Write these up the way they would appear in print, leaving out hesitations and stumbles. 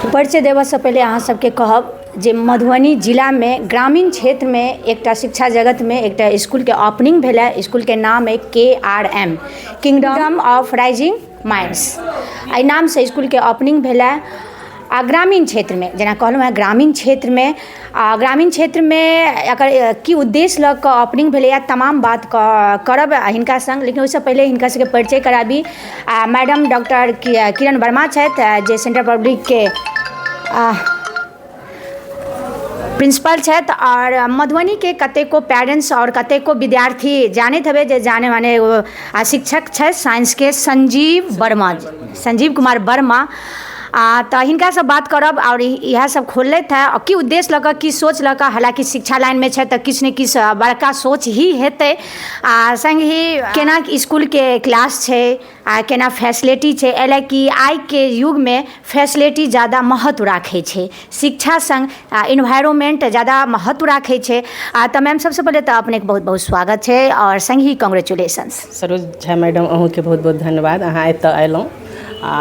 परिचय देबऽसँ पहिले अहाँ सबके कहब जे मधुबनी जिलामे ग्रामीण क्षेत्रमे एकटा शिक्षा जगतमे एकटा इसकुलके ओपनिंग भेलै। इसकुलके नाम अइ KRM, kingdom of rising minds. एहि नामसँ इसकुलके ओपनिंग भेलै आ ग्रामीण क्षेत्रमे, जेना कहलहुँ हेँ, ग्रामीण क्षेत्रमे आ ग्रामीण क्षेत्रमे एकर की उद्देश्य लऽ कऽ ओपनिंग भेलैए, तमाम बात करब हिनका सङ्ग। लेकिन ओहिसँ पहिले हिनका सबके परिचय कराबी। आ मैडम डॉक्टर किरण वर्मा छथि, जे सेंट्रल पब्लिकके प्रिंसिपल छथि आओर मधुबनीके कतेको पेरेंट्स आओर कतेको विद्यार्थी जानैत हेबै जे जाने माने एगो शिक्षक छथि साइंसके, संजीव वर्मा, संजीव कुमार वर्मा। आ तऽ हिनकासँ बात करब आओर इएह सब खोललथि हँ, की उद्देश्य लऽ कऽ, की सोच लऽ कऽ। हालाँकि शिक्षा लाइनमे छथि तऽ किछु ने किछु बड़का सोच ही हेतै। आ सङ्गहि केना इसकुलके क्लास छै आ केना फैसिलिटी छै, एहि लए कि आइके युगमे फैसिलिटी जादा महत्व राखै छै, शिक्षा सङ्ग इन्वायरमेंट जादा महत्व राखै छै। आ तऽ मैम, सबसँ पहिले तऽ अपनेके बहुत बहुत स्वागत छै आओर सङ्गहि कॉन्ग्रेचुलेशंस। सरोज झा मैडम, अहूँके बहुत बहुत धन्यवाद। अहाँ एतऽ अयलहुँ आ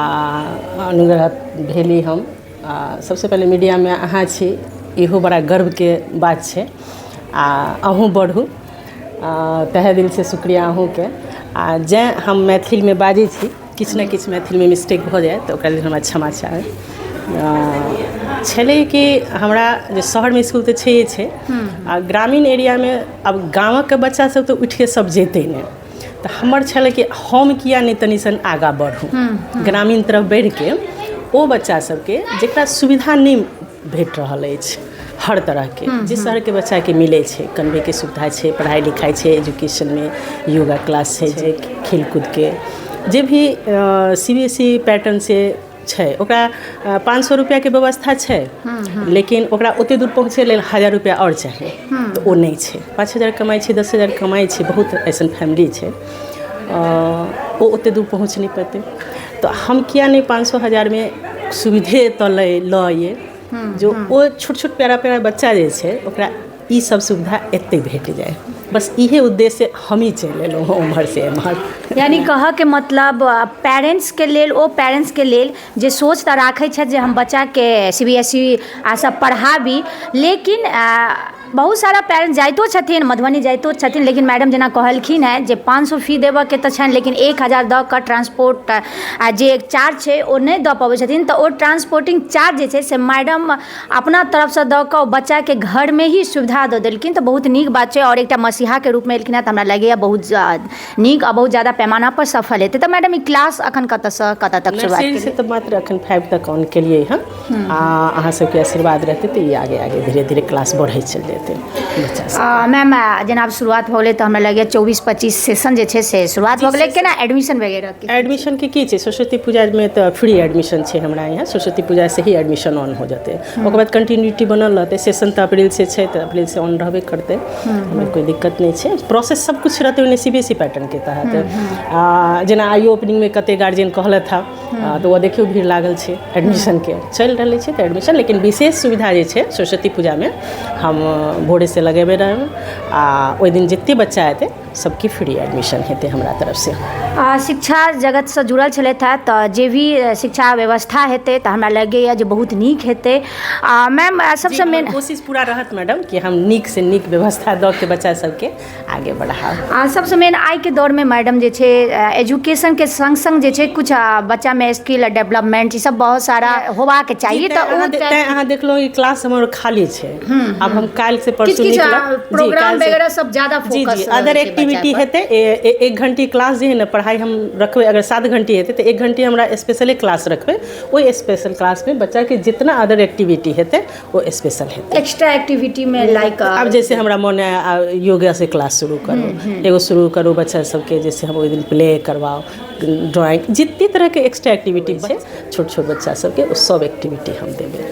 अनुग्रह भेली हम। आ सबसँ पहिले मीडियामे अहाँ छी, इहो बड़ा गर्वके बात छै। आ अहूँ बढ़ू, तहे दिलसँ शुक्रिया अहूँके। आ जेँ हम मैथिलमे बाजै छी, किछु ने किछु मैथिलमे मिस्टेक भऽ जाय तऽ ओकरा लेल हमरा क्षमा चाही। छलै कि हमरा जे शहरमे इसकुल तऽ छैहे छै, आ ग्रामीण एरियामे आब गामक बच्चासभ तऽ उठिके सभ जेतै नहि, तऽ हमर छलै कि हम किया नहि तनि सन आगाँ बढ़ू, ग्रामीण तरफ बढ़िके ओ बच्चा सभके जकरा सुविधा नहि भेट रहल अछि हर तरहके, जे शहरके बच्चाके मिलै छै, कनबैके सुविधा छै, पढ़ाइ लिखाइ छै, एजुकेशनमे योगा क्लास छै, जे खेलकूदके जे भी CBSE पैटर्नसँ छै, ओकरा 500 रुपैआके व्यवस्था छै, लेकिन ओकरा ओतेक दूर पहुँचै लेल 1000 रुपैआ आओर चाही, तऽ ओ नहि छै। 5000 कमाइ छै, 10,000 कमाइ छै, बहुत अइसन फैमिली छै, ओ ओतेक दूर पहुँच नहि पेतै। तऽ हम किया नहि 500 1000मे सुविधे एतऽ लऽ अइए, जो ओ छोट छोट प्यारा प्यारा बच्चा जे छै, ओकरा ई सब सुविधा एतहि भेट जाय। बस इहे उद्देश्य हमही चलि एलहुँ हँ उम्हरसँ एम्हर। यानी कहऽके मतलब पेरेंट्सके लेल, ओ पेरेंट्सके लेल जे सोच तऽ राखै छथि जे हम बच्चाके CBSE आ सब पढ़ाबी, लेकिन बहुत सारा पेरेंट्स जाइतो छथिन, मधुबनी जाइतो छथिन, लेकिन मैडम जेना कहलखिन हेँ जे 500 फी देबऽके तऽ छनि, लेकिन 1000 दऽ कऽ ट्रांसपोर्ट आ जे चार्ज छै ओ नहि दऽ पबै छथिन, तऽ ओ ट्रांसपोर्टिंग चार्ज जे छै से मैडम अपना तरफसँ दऽ कऽ ओ बच्चाके घरमे ही सुविधा दऽ देलखिन, तऽ बहुत नीक बात छै। आओर एकटा मसीहाके रूपमे एलखिन हेँ, तऽ हमरा लगैए बहुत नीक आ बहुत ज्यादा पैमानापर सफल हेतै। तऽ मैडम, ई क्लास अखन कतऽसँ कतऽ तक शुरुआत नर्सरीसँ तऽ मात्र अखन 5 तक ऑन केलियै हँ। आ अहाँ सबके आशीर्वाद रहतै तऽ ई आगे आगे धीरे धीरे क्लास बढ़ैत चलि जेतै बच्चा सब। मैम, जेना आब शुरुआत भऽ गेलै, तऽ हमरा लगैए 24-25 सेशन जे छै से शुरुआत भऽ गेलै। केना एडमिशन वगैरह के? एडमिशनके की छै, सरस्वती पूजामे तऽ फ्री एडमिशन छै हमरा यहाँ। सरस्वती पूजासँ ही एडमिशन ऑन हो जेतै, ओकर बाद कंटिन्यूटी बनल रहतै। सेशन तऽ अप्रैलसँ छै, तऽ अप्रैलसँ ऑन रहबे करतै, ओहिमे कोइ दिक्कत नहि छै। प्रोसेस सब किछु रहतै ओहिमे CBSE पैटर्नके तहत। आ जेना आइयो ओपनिंगमे कते गार्जियन कहलथि हँ, तऽ ओ देखियौ, भीड़ लागल छै, एडमिशनके चलि रहल छै। तऽ एडमिशन लेकिन विशेष सुविधा जे छै, सरस्वती पूजामे हम भोरेसँ लगेबे रहबै आ ओहि दिन जते बच्चा एतै, सबके फ्री एडमिशन हेतै हमरा तरफसँ। शिक्षा जगतसँ जुड़ल छलथि हेँ, तऽ जे भी शिक्षा व्यवस्था हेतै तऽ हमरा लगैए जे बहुत नीक हेतै। आ मैम, सबसँ मेन कोशिश पूरा रहत मैडम कि हम नीकसँ नीक व्यवस्था दऽ के बच्चा सबके आगे बढ़ाउ। आ सबसँ मेन आइके दौरमे मैडम जे छै, एजुकेशनके सङ्ग सङ्ग जे छै किछु बच्चामे स्किल डेवलपमेंट, ई सब बहुत सारा होबाक चाही, तऽ ओ तैँ अहाँ देखलहुँ, ई क्लास हमर खाली छै। आब हम काल्हि से परसू किछु प्रोग्राम वगैरह सब ज्यादा फोकस। जी, अदर एक्टिविटी हेतै। एक घंटी क्लास जे है ने, पढ़ाइ हम रखबै, अगर 7 घंटी हेतै तऽ 1 घंटी हमरा स्पेशले क्लास रखबै। ओहि स्पेशल क्लासमे बच्चाके जितना अदर एक्टिविटी हेतै, ओ स्पेशल हेतै। एक्स्ट्रा एक्टिविटीमे लाइक? आब जैसे हमरा मोन है योगा से क्लास शुरू करू, एगो शुरू करू बच्चा सबके, जैसे हम ओहि दिन प्ले करवाउ, ड्राइंग, जितने तरहके एक्स्ट्रा एक्टिविटी छै छोट छोट बच्चा सबके, ओ सब एक्टिविटी हम देबै।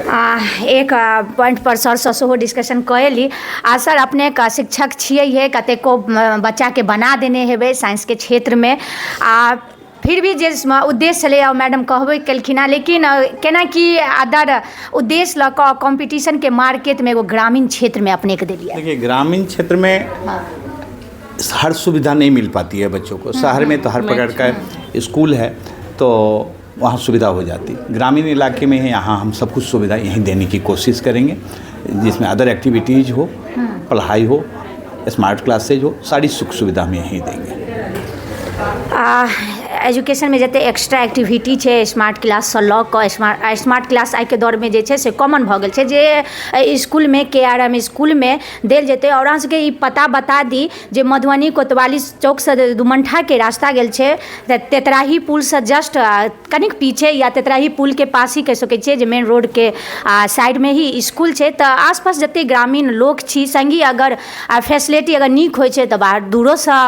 आ एक पॉइंट पर सरसँ सेहो डिस्कशन कऽ ली। आ सर, अपने शिक्षक छियै हे, कतेको बच्चाके बना देने हेबै साइंसके क्षेत्रमे, आ फिर भी जे उद्देश्य छलैए मैडम कहबे केलखिन हेँ, लेकिन केना की अदर उद्देश्य लऽ कऽ कॉम्पिटिशनके मार्केटमे एगो ग्रामीण क्षेत्रमे अपनेके देलियै? देखिए, ग्रामीण क्षेत्र में हर सुविधा नहीं मिल पाती है बच्चों को। शहर में तो हर प्रकार का स्कूल है, तो वहाँ सुविधा हो जाती। ग्रामीण इलाके में है, यहाँ हम सब कुछ सुविधा यहीं देने की कोशिश करेंगे, जिसमें अदर एक्टिविटीज़ हो, पढ़ाई हो, स्मार्ट क्लासेज हो, सारी सुख सुविधा हम यहीं देंगे। आ एजुकेशनमे जते एक्स्ट्रा एक्टिविटी छै, स्मार्ट क्लाससँ लऽ कऽ, स्मार्ट क्लास आइके दौरमे जे छै से कॉमन भऽ गेल छै, जे एहि इसकुलमे, केआरएम इसकुलमे देल जेतै। आओर अहाँ सबके ई पता बता दी जे मधुबनी कोतवाली चौकसँ जे दुमंठाके रास्ता गेल छै, तऽ तेतराही पुलसँ जस्ट कनिक पीछे या तेतराही पुलके पास ही कहि सकै छियै जे मेन रोडके साइडमे ही इसकुल छै। तऽ आसपास जते ग्रामीण लोक छी, सङ्गी अगर फैसिलिटी अगर नीक होइ छै तऽ बाहर दूरोसँ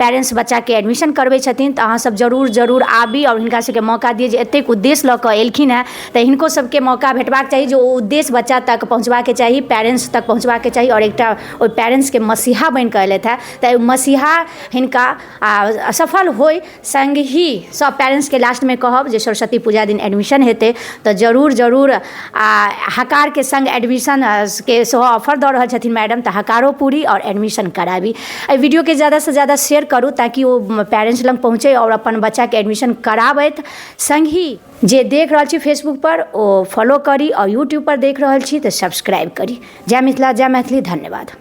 पेरेंट्स बच्चाके एडमिशन करबै छथिन। तऽ अहाँ सब जरूर जरूर आबी आओर हिनका सबके मौका दियै जे एतेक उद्देश्य लऽ कऽ एलखिन हेँ, तऽ हिनको सबके मौका भेटबाक चाही, जे ओ उद्देश्य बच्चा तक पहुँचबाके चाही, पेरेंट्स तक पहुँचबाके चाही। आओर एकटा ओहि पेरेंट्सके मसीहा बनि कऽ एलथि हेँ, तऽ मसीहा हिनका सफल होइ। सङ्ग ही सब पेरेंट्सके लास्टमे कहब जे सरस्वती पूजा दिन एडमिशन हेतै, तऽ जरूर जरूर हकारके सङ्ग एडमिशन के सेहो ऑफर दऽ रहल छथिन मैडम, तऽ हकारो पूरी आओर एडमिशन कराबी। एहि वीडियोके ज़्यादासँ ज़्यादा शेयर करू ताकि ओ पेरेंट्स लग पहुँचै आओर अपन बच्चाके एडमिशन कराबथि। सङ्ग ही जे देख रहल छी फेसबुक पर, ओ फॉलो करी आओर यूट्यूब पर देख रहल छी तऽ सब्सक्राइब करी। जय मिथिला, जय मैथिली, धन्यवाद।